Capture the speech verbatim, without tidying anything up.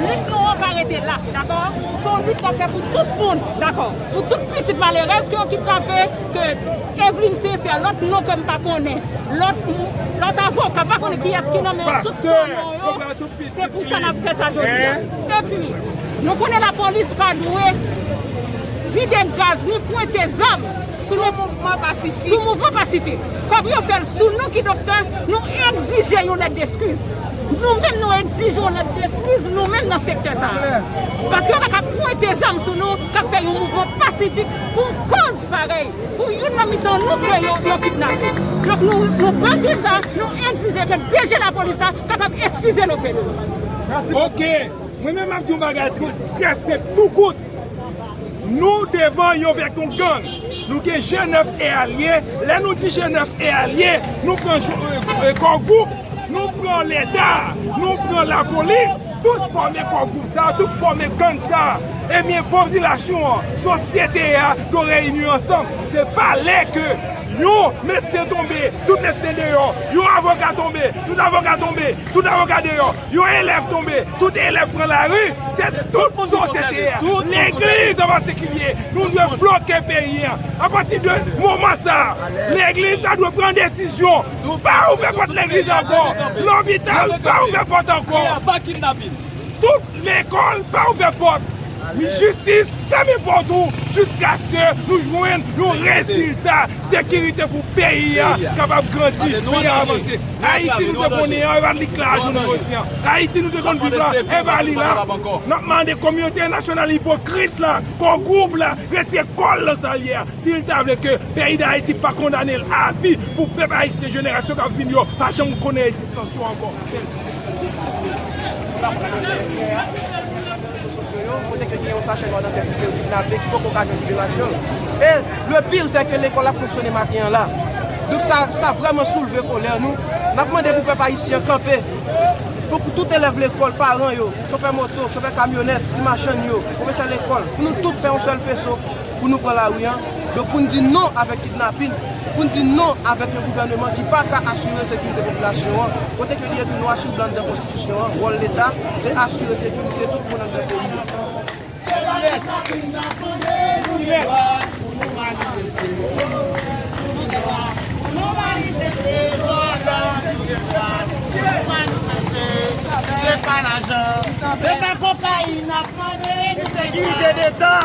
Lit nou an pa rete la, dakò? Se yon lit n ap fè pou tout moun, dakò? Pou tout pitit malerèz ke yo kidnape, ke Evelyne Sincère, lòt non ke m pa konnen, lòt, lòt avoka pa konnen kiyès ki nan men yo, tout se non yo. Se pou sa n ap fè sa jodi a. Epi, nou konnen lapolis pa dwe vide gaz ni pwente zam sou, sou mouvman pasifik. Sou mouvman pasifik. Kòm yo fè l sou nou ki doktè, nou egzije yon lèt deskiz. Nou menm, nou egzije yon lèt deskiz, nou menm nan sektè sa a. Paske yo pa ka pwente zam sou nou, k ap fè yon mouvman pasifik pou yon kòz parèy, pou youn nan mitan nou ke yo, yo kidnape. Donk, nou, nou pa sou sa, nou egzije ke D G lapolis la kapab eskize l oprè de nou. Ok. Mwen menm, m ap di yon bagay trè, trè senp, tou kout. Nou devan yon vèk yon gang. Nou gen G nèf e alye. Lè nou di G nèf e alye, nou pran jo-, e, e, Core Group, nou pran Leta, nou pran lapolis, tout fòme Core Group sa, tout fòme gang sa. Ebyen, popilasyon an, sosyete a, dwe reyini ansanm. Se pa lè ke yon medsen tonbe, tout medsen deyò, yon avoka tonbe, tout avoka tonbe, tout avoka deyò, yon elèv tonbe, tout elèv pran lari, se tout sosyete a, legliz an patikilye, nou dwe bloke peyi a. Apati de moman sa a, legliz la dwe pran desizyon. Pa ouvè pòt legliz ankò. Lopital, pa ouvè pòt ankò. Tout lekòl, pa ouvè pòt. Jistis, fèmen pòt ou jiskaske nou jwenn yon rezilta. Sekirite pou peyi a kapab grandi, peyi a avanse. Ayiti nou te konnen an, e pa li k la jounen jodi a. Ayiti nou te konn viv la, e pa li la. N ap mande kominote entènasyonal ipokrit la, Core Group la, retire kò l nan sa l ye a. Si l ta vle ke peyi Dayiti pa kondane l avi, pou pèp ayisyen, jenerasyon k ap vini yo pa janm konnen egzistans yo ankò. Mèsi. Kote ke gen yon sachè nwa nan tèt li ke yo kidnape, ki poko ka jwenn liberasyon l. E le pire, se ke lekòl ap fonksyone maten an la. Donk sa, sa vrèman soulve kolè nou. N ap mande pou pèp ayisyen an kanpe. Pou, pou tout elèv lekòl, paran yo, chofè moto, chofè kamyonèt, ti machann yo, pwofesè lekòl, pou nou tout fè yon sèl feso. Pou nou pran lari a, donk pou n di non avèk kidnapin, pou n di non avèk yon gouvèneman ki pa ka asire sekirite popilasyon an, kote ke li ekri nwa sou blan anndan konstitisyon an, wòl Leta, se asire sekirite tout moun anndan peyi a. Nou manifeste, nou manifeste, se pa lajan, se pa kokayin n ap mande, se sekirite Leta.